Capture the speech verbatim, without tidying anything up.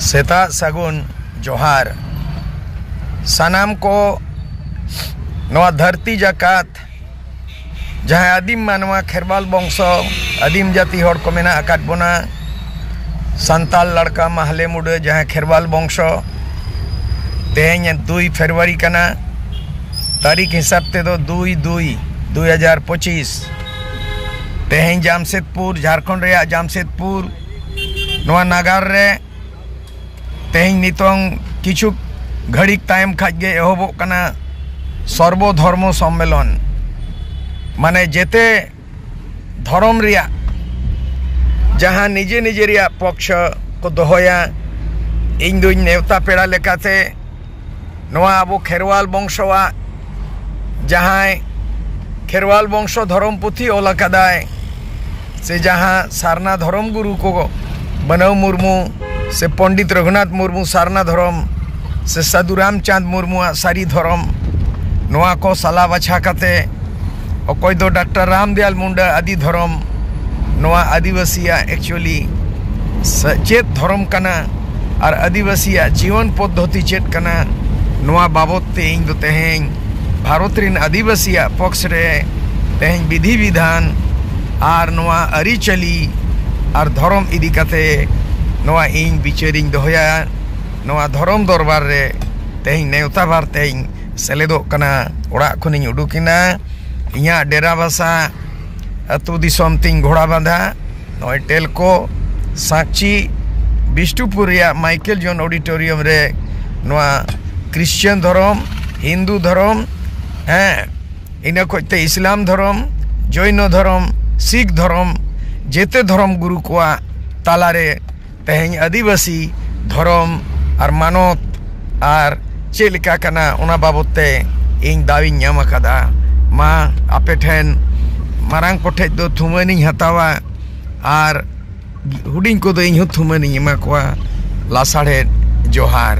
ᱥᱮᱛᱟᱜ ᱥᱟᱹᱜᱩᱱ ᱡᱚᱦᱟᱨ᱾ ᱥᱟᱱᱟᱢ ᱠᱚ ᱱᱚᱣᱟ ᱫᱷᱟᱹᱨᱛᱤ ᱡᱟᱠᱟᱛ, ᱡᱟᱦᱟᱸᱭ ᱟᱹᱫᱤᱢ ᱢᱟᱱᱣᱟ ᱠᱷᱮᱨᱣᱟᱞ ᱵᱚᱝᱥᱚ, ᱟᱹᱫᱤᱢ ᱡᱟᱹᱛᱤ ᱦᱚᱲ ᱠᱚ ᱢᱮᱱᱟᱜ ᱟᱠᱟᱫ ᱵᱚᱱᱟ, ᱥᱟᱱᱛᱟᱲ ᱞᱟᱲᱠᱟ ᱢᱟᱦᱞᱮ ᱢᱩᱰᱟᱹ ᱡᱟᱦᱟᱸᱭ ᱠᱷᱮᱨᱣᱟᱞ ᱵᱚᱝᱥᱚ, ᱛᱮᱦᱮᱧ ᱫᱩᱭ ᱯᱷᱮᱵᱽᱨᱩᱣᱟᱨᱤ ᱠᱟᱱᱟ, ᱛᱟᱹᱨᱤᱠᱷ ᱦᱤᱥᱟᱹᱵ ᱛᱮᱫᱚ ᱫᱩᱭ ᱫᱩᱭ ᱫᱩᱭ ᱦᱟᱡᱟᱨ ᱯᱚᱸᱪᱤᱥ᱾ ᱛᱮᱦᱮᱧ ᱡᱟᱢᱥᱮᱫᱽᱯᱩᱨ, ᱡᱷᱟᱲᱠᱷᱚᱸᱰ ᱨᱮᱭᱟᱜ ᱡᱟᱢᱥᱮᱫᱽᱯᱩᱨ, ᱱᱚᱣᱟ ᱱᱟᱜᱟᱨ ᱨᱮ ᱛᱮᱦᱮᱧ ᱱᱤᱛᱚᱝ ᱠᱤᱪᱷᱩ ᱜᱷᱟᱹᱲᱤᱠ ᱛᱟᱭᱚᱢ ᱠᱷᱟᱡ ᱜᱮ ᱮᱦᱚᱵᱚᱜ ᱠᱟᱱᱟ ᱥᱚᱨᱵᱚ ᱫᱷᱚᱨᱢᱚ ᱥᱚᱢᱢᱮᱞᱚᱱ᱾ ᱢᱟᱱᱮ ᱡᱮᱛᱮ ᱫᱷᱚᱨᱚᱢ ᱨᱮᱭᱟᱜ ᱡᱟᱦᱟᱸ ᱱᱤᱡᱮ ᱱᱤᱡᱮ ᱨᱮᱭᱟᱜ ᱯᱚᱠᱥᱚ ᱠᱚ ᱫᱚᱦᱚᱭᱟ᱾ ᱤᱧ ᱫᱩᱧ ᱱᱮᱣᱛᱟ ᱯᱮᱲᱟ ᱞᱮᱠᱟᱛᱮ ᱱᱚᱣᱟ ᱟᱵᱚ ᱠᱷᱮᱨᱣᱟᱞ ᱵᱚᱝᱥᱚᱣᱟᱜ ᱡᱟᱦᱟᱸᱭ ᱠᱷᱮᱨᱣᱟᱞ ᱵᱚᱝᱥᱚ ᱫᱷᱚᱨᱚᱢ ᱯᱩᱛᱷᱤ ᱚᱞ ᱟᱠᱟᱫᱟᱭ, ᱥᱮ ᱡᱟᱦᱟᱸ ᱥᱟᱨᱱᱟ ᱫᱷᱚᱨᱚᱢ ᱜᱩᱨᱩ ᱠᱚ ᱵᱟᱱᱟᱣ ᱢᱩᱨᱢᱩ ᱥᱮ ᱯᱚᱱᱰᱤᱛ ᱨᱚᱜᱷᱩᱱᱟᱛᱷ ᱢᱩᱨᱢᱩ ᱥᱟᱨᱱᱟ ᱫᱷᱚᱨᱚᱢ ᱥᱮ ᱥᱟᱹᱫᱷᱩ ᱨᱟᱢᱪᱟᱸᱫᱽ ᱢᱩᱨᱢᱩᱣᱟᱜ ᱥᱟᱹᱨᱤ ᱫᱷᱚᱨᱚᱢ, ᱱᱚᱣᱟ ᱠᱚ ᱥᱟᱞᱟ ᱵᱟᱪᱷᱟ ᱠᱟᱛᱮ ᱚᱠᱚᱭ ᱫᱚ ᱰᱟᱠᱛᱟᱨ ᱨᱟᱢᱫᱮᱭᱟᱞ ᱢᱩᱱᱰᱟ ᱟᱹᱫᱤ ᱫᱷᱚᱨᱚᱢ, ᱱᱚᱣᱟ ᱟᱹᱫᱤᱵᱟᱹᱥᱤᱭᱟᱜ actually ᱥᱮ-, ᱪᱮᱫ ᱫᱷᱚᱨᱚᱢ ᱠᱟᱱᱟ ᱟᱨ ᱟᱹᱫᱤᱵᱟᱹᱥᱤᱭᱟᱜ ᱡᱤᱭᱚᱱ ᱯᱚᱫᱽᱫᱷᱚᱛᱤ ᱪᱮᱫ ᱠᱟᱱᱟ, ᱱᱚᱣᱟ ᱵᱟᱵᱚᱛ ᱛᱮ ᱤᱧ ᱫᱚ ᱛᱮᱦᱮᱧ ᱵᱷᱟᱨᱚᱛ ᱨᱮᱱ ᱟᱹᱫᱤᱵᱟᱹᱥᱤᱭᱟᱜ ᱯᱚᱠᱥ ᱨᱮ ᱛᱮᱦᱮᱧ ᱵᱤᱫᱷᱤ ᱵᱤᱫᱷᱟᱱ ᱟᱨ ᱱᱚᱣᱟ ᱟᱹᱨᱤᱪᱟᱹᱞᱤ ᱟᱨ ᱫᱷᱚᱨᱚᱢ ᱤᱫᱤ ᱠᱟᱛᱮ ᱱᱚᱣᱟ ᱤᱧ ᱵᱤᱪᱟᱹᱨᱤᱧ ᱫᱚᱦᱚᱭᱟ᱾ ᱱᱚᱣᱟ ᱫᱷᱚᱨᱚᱢ ᱫᱚᱨᱵᱟᱨ ᱨᱮ ᱛᱮᱦᱮᱧ ᱱᱮᱣᱛᱟ ᱵᱟᱨ ᱛᱮᱧ ᱥᱮᱞᱮᱫᱚᱜ ᱠᱟᱱᱟ᱾ ᱚᱲᱟᱜ ᱠᱷᱚᱱᱤᱧ ᱩᱰᱩᱠ ᱮᱱᱟ᱾ ᱤᱧᱟᱹᱜ ᱰᱮᱨᱟ ᱵᱟᱥᱟ ᱟᱹᱛᱩ ᱫᱤᱥᱚᱢ ᱛᱤᱧ ᱜᱷᱚᱲᱟ ᱵᱟᱸᱫᱷᱟ, ᱱᱚᱜᱼᱚᱭ ᱴᱮᱞᱠᱳ ᱥᱟᱸᱠᱪᱤ ᱵᱤᱥᱴᱩᱯᱩᱨ ᱨᱮᱭᱟᱜ ᱢᱟᱭᱠᱮᱞ ᱡᱚᱱ ᱚᱰᱤᱴᱳᱨᱤᱭᱟᱢ ᱨᱮ ᱱᱚᱣᱟ ᱠᱨᱤᱥᱪᱟᱱ ᱫᱷᱚᱨᱚᱢ, ᱦᱤᱱᱫᱩ ᱫᱷᱚᱨᱚᱢ, ᱦᱮᱸ, ᱤᱱᱟᱹ ᱠᱷᱚᱡ ᱛᱮ ᱤᱥᱞᱟᱢ ᱫᱷᱚᱨᱚᱢ, ᱡᱚᱭᱱᱚ ᱫᱷᱚᱨᱚᱢ, ᱥᱤᱠᱷ ᱫᱷᱚᱨᱚᱢ, ᱡᱮᱛᱮ ᱫᱷᱚᱨᱚᱢ ᱜᱩᱨᱩ ᱠᱚᱣᱟᱜ ᱛᱟᱞᱟᱨᱮ ᱛᱮᱦᱮᱧ ᱟᱹᱫᱤᱵᱟᱹᱥᱤ ᱫᱷᱚᱨᱚᱢ ᱟᱨ ᱢᱟᱱᱚᱛ ᱟᱨ ᱪᱮᱫ ᱞᱮᱠᱟ ᱠᱟᱱᱟ, ᱚᱱᱟ ᱵᱟᱵᱚᱛ ᱛᱮ ᱤᱧ ᱫᱟᱣ ᱤᱧ ᱧᱟᱢ ᱟᱠᱟᱫᱟ᱾ ᱢᱟ ᱟᱯᱮ ᱴᱷᱮᱱ ᱢᱟᱨᱟᱝ ᱠᱚᱴᱷᱮᱡ ᱫᱚ ᱛᱷᱩᱢᱟᱹᱱᱤᱧ ᱦᱟᱛᱟᱣᱟ ᱟᱨ ᱦᱩᱰᱤᱧ ᱠᱚᱫᱚ ᱤᱧ ᱦᱚᱸ ᱛᱷᱩᱢᱟᱹᱱᱤᱧ ᱮᱢᱟ ᱠᱚᱣᱟ᱾ ᱞᱟᱥᱟᱲᱦᱮᱫ ᱡᱚᱦᱟᱨ᱾